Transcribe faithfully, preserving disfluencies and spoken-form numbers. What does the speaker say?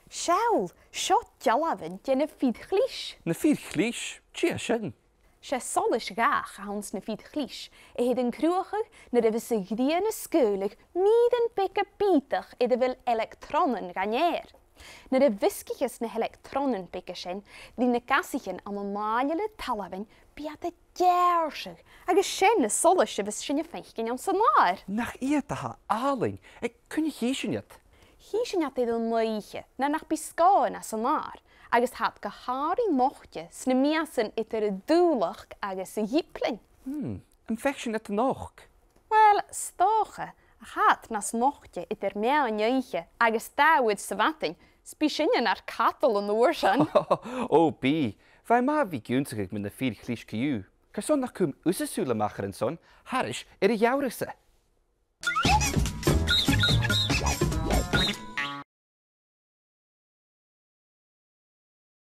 Seall, seo dealbhan de na fir-chlis. Na fir-chlis? Dè tha sin? 'S e solais-dhàch a th' anns na fir-chlis, a thèid an cruthachadh nuair a bhios a' ghrian a' sgaoileadh mìrean beaga bìodach air a bheil eileactronnan dhan èadhar. Nuair a mheasgaicheas na h-eileactronnan beaga sin ri na gasaichean ann an àile le talmhainn, bidh iad a' deàrrsadh, agus 's e na solais a bhios sinn a' faicinn anns an adhar. Nach iad a tha àlainn! Eh, cuin a chì sinn iad? Chì sinn iad air an oidhche, nuair nach bi sgòthan anns an adhar, agus tha iad gu h-àraidh nochd sna mìosan eadar an Dùbhlachd agus a' Ghiblean. Hmm, am faic sinn iad a-nochd? Uill, 's dòcha, ach tha iad nas nochde eadar meadhan-oidhche agus dà uair sa mhadainn, 's bidh sinne nar cadal an uair sin. O, bidh. Bha e math a bhith ag ionnsachadh mu na fir-chlis co-dhiù. Carson nach cùm thusa sùil a-mach air an son, thairis air a' gheamhradh-sa?